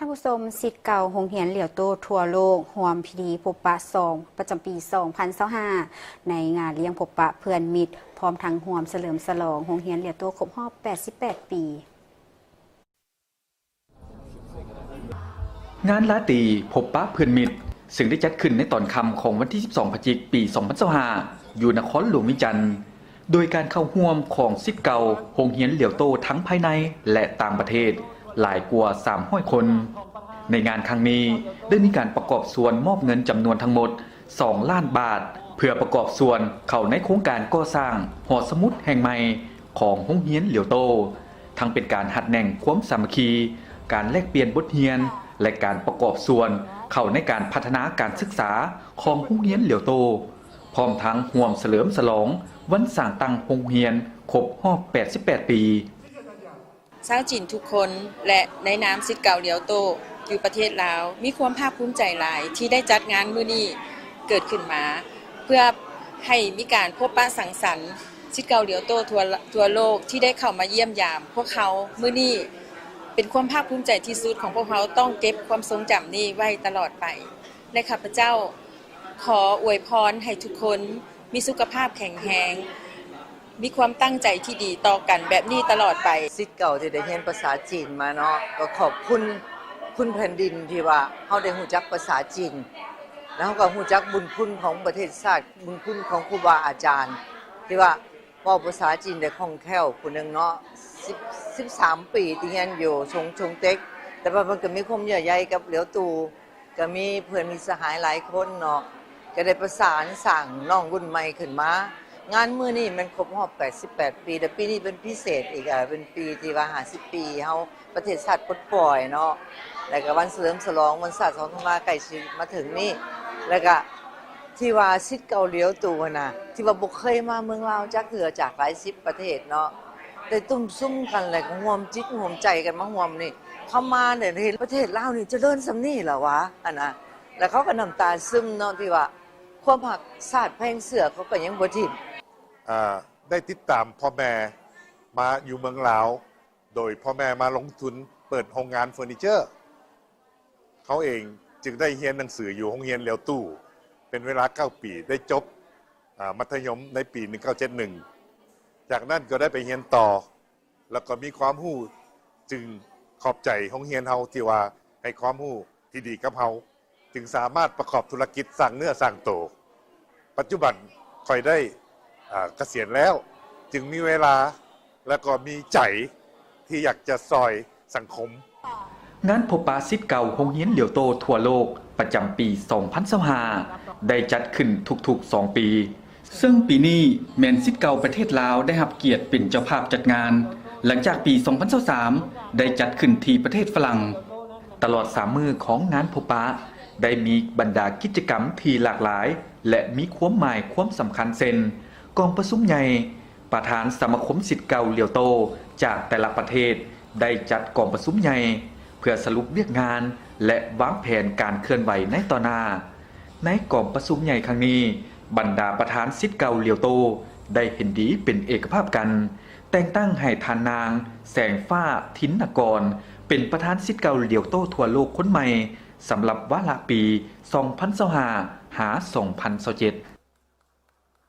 ທ່ານຜູ້ຊົມ, ສິດເກົ່າໂຮງຮຽນຫຼຽວໂຕ້ທົ່ວໂລກຮ່ວມພິທີພົບປະສອງ ປະຈຳປີສອງພັນຊາວຫ້າ ໃນງານລ້ຽງພົບປະເພື່ອນມິດ ພ້ອມທັງຮ່ວມສະເຫຼີມສະຫຼອງໂຮງຮຽນຫຼຽວໂຕ້ຄົບຮອບແປດສິບແປດປີ. ງານລາຕີພົບປະເພື່ອນມິດ ເຊິ່ງໄດ້ຈັດຂຶ້ນໃນຕອນຄ່ຳຂອງວັນທີສິບສອງ ພະຈິກ ປີສອງພັນຊາວຫ້າ ຢູ່ນະຄອນຫຼວງວຽງຈັນ ໂດຍການເຂົ້າຮ່ວມຂອງສິດເກົ່າໂຮງຮຽນຫຼຽວໂຕ້ທັງພາຍໃນ ແລະ ຕ່າງປະເທດ ຫຼາຍກວ່າສາມຮ້ອຍຄົນ. ໃນງານຄັ້ງນີ້ ໄດ້ມີການປະກອບສ່ວນມອບເງິນຈຳນວນທັງໝົດສອງລ້ານບາດ ເພື່ອປະກອບສ່ວນເຂົ້າໃນໂຄງການກໍ່ສ້າງຫໍສະໝຸດແຫ່ງໃໝ່ຂອງໂຮງຮຽນຫຼຽວໂຕ້, ທັງເປັນການຮັດແໜ້ນຄວາມສາມັກຄີ, ການແລກປ່ຽນບົດຮຽນ ແລະ ການປະກອບສ່ວນເຂົ້າໃນການພັດທະນາການສຶກສາຂອງໂຮງຮຽນຫຼຽວໂຕ້. ພ້ອມທັງຮ່ວມສະເຫຼີມສະຫຼອງວັນສ້າງຕັ້ງໂຮງຮຽນຄົບຮອບແປດສິບແປດປີ. ຊາວຈີນທຸກຄົນ ແລະ ໃນນາມສິດເກົ່າຫຼຽວໂຕ້ຢູ່ປະເທດລາວ ມີຄວາມພາກພູມໃຈຫຼາຍທີ່ໄດ້ຈັດງານມື້ນີ້ເກີດຂຶ້ນມາ ເພື່ອໃຫ້ມີການພົບປະສັງສັນສິດເກົ່າຫຼຽວໂຕ້ທົ່ວ ທົ່ວໂລກທີ່ໄດ້ເຂົ້າມາຢ້ຽມຢາມພວກເຮົາມື້ນີ້ ເປັນຄວາມພາກພູມໃຈທີ່ສຸດຂອງພວກເຮົາ ຕ້ອງເກັບຄວາມຊົງຈຳນີ້ໄວ້ຕະຫຼອດໄປ ແລະ ຂ້າພະເຈົ້າ ຂໍອວຍພອນໃຫ້ທຸກຄົນມີສຸຂະພາບແຂງແຮງ, ມີຄວາມຕັ້ງໃຈທີ່ດີຕໍ່ກັນແບບນີ້ຕະຫຼອດໄປ. ສິດເກົ່າທີ່ໄດ້ຮຽນພາສາຈີນມາເນາະ ກໍຂອບຄຸນຄຸນແຜ່ນດິນທີ່ວ່າເຮົາໄດ້ຮູ້ຈັກພາສາຈີນ ແລ້ວເຮົາກໍຮູ້ຈັກບຸນຄຸນຂອງປະເທດຊາດ, ບຸນຄຸນຂອງຄູບາອາຈານ ທີ່ວ່າເວົ້າພາສາຈີນໄດ້ຄ່ອງແຄ້ວຜູ້ໜຶ່ງເນາະ. ສິບ ສິບສາມປີທີ່ຮຽນຢູ່ຊົງ ຊົງເຕັກ ແຕ່ວ່າເພິ່ນກໍມີຄວາມເຍື່ອໃຍກັບຫຼຽວໂຕ້ ກໍມີເພື່ອນມີສະຫາຍຫຼາຍຄົນເນາະ ກໍໄດ້ປະສານສ້າງນ້ອງລຸ້ນໃໝ່ຂຶ້ນມາ. ງານມື້ນີ້ແມ່ນຄົບຮອບແປດສິບແປດປີ ແລະ ປີນີ້ເປັນພິເສດອີກ ເປັນປີທີ່ວ່າຫ້າສິບປີເຮົາ ປະເທດຊາດປົດປ່ອຍເນາະ ແລ້ວກໍວັນສະເຫຼີມສະຫຼອງວັນຊາດສອງທັນວາໃກ້ຊິມາເຖິງນີ້ ແລ້ວກໍທີ່ວ່າສິດເກົ່າຫຼຽວໂຕ້ຫັ້ນນະ ທີ່ວ່າບໍ່ເຄີຍມາເມືອງລາວຈັກເທື່ອ ຈາກຫຼາຍສິບປະເທດເນາະ ໄດ້ຕຸ້ມສຸມກັນ ແລ້ວກໍຮ່ວມຈິດຮ່ວມໃຈກັນມາຮ່ວມນີ້. ເຂົາມາໄດ້ເຫັນປະເທດລາວນີ້ຈະເລີນສ່ຳນີ້ລະຫວາ ຫັ້ນນະ ແລ້ວເຂົາກໍນ້ຳຕາຊຶມເນາະ ທີ່ວ່າຄວາມຮັກຊາດແພງເຊື້ອເຂົາກໍຍັງບໍ່ຖິ້ມ. ອາ ໄດ້ຕິດຕາມພໍ່ແມ່ມາຢູ່ເມືອງລາວ ໂດຍພໍ່ແມ່ມາລົງທຶນເປີດໂຮງງານເຟີນີເຈີ. ເຂົາເອງຈຶ່ງໄດ້ຮຽນໜັງສືຢູ່ໂຮງຮຽນຫຼຽວໂຕ້ເປັນເວລາເກົ້າປີ ໄດ້ຈົບ ອາ ມັດທະຍົມໃນປີໜຶ່ງເກົ້າເຈັດໜຶ່ງ ຈາກນັ້ນກໍໄດ້ໄປຮຽນຕໍ່ ແລ້ວກໍມີຄວາມຮູ້ ຈຶ່ງຂອບໃຈໂຮງຮຽນເຮົາທີ່ວ່າໃຫ້ຄວາມຮູ້ທີ່ດີກັບເຮົາ ຈຶ່ງສາມາດປະກອບທຸລະກິດສ້າງເນື້ອສ້າງໂຕ. ປັດຈຸບັນຂ້ອຍໄດ້ ອາ ກະສຽນແລ້ວ ຈຶ່ງມີເວລາ ແລະ ກໍມີໃຈທີ່ຢາກຈະຊ່ອຍສັງຄົມ. ງານພົບປະສິດເກົ່າໂຮງຮຽນຫຼຽວໂຕ້ທົ່ວໂລກ ປະຈຳປີສອງພັນຊາວຫ້າ ໄດ້ຈັດຂຶ້ນທຸກໆສອງປີ, ເຊິ່ງປີນີ້ແມ່ນສິດເກົ່າປະເທດລາວໄດ້ຮັບກຽດເປັນເຈົ້າພາບຈັດງານ, ຫຼັງຈາກປີສອງພັນຊາວສາມ ໄດ້ຈັດຂຶ້ນທີ່ປະເທດຝຣັ່ງ. ຕະຫຼອດສາມມື້ຂອງງານພົບປະ ໄດ້ມີບັນດາກິດຈະກຳທີ່ຫຼາກຫຼາຍ ແລະ ມີຄວາມໝາຍຄວາມສຳຄັນ ເຊັ່ນ ກອງປະຊຸມໃຫຍ່, ປະທານສະມາຄົມສິດເກົ່າຫຼຽວໂຕ້ຈາກແຕ່ລະປະເທດໄດ້ຈັດກອງປະຊຸມໃຫຍ່ ເພື່ອສະຫຼຸບວຽກງານ ແລະ ວາງແຜນການເຄື່ອນໄຫວໃນຕໍ່ໜ້າ. ໃນກອງປະຊຸມໃຫຍ່ຄັ້ງນີ້, ບັນດາປະທານສິດເກົ່າຫຼຽວໂຕ້ໄດ້ເຫັນດີເປັນເອກະພາບກັນ ແຕ່ງຕັ້ງໃຫ້ທ່ານນາງ ແສງຟ້າ ທິນນະກອນ ເປັນປະທານສິດເກົ່າຫຼຽວໂຕ້ທົ່ວໂລກຄົນໃໝ່ ສຳລັບວາລະປີສອງພັນຊາວຫ້າ ຫາ ສອງພັນຊາວເຈັດ.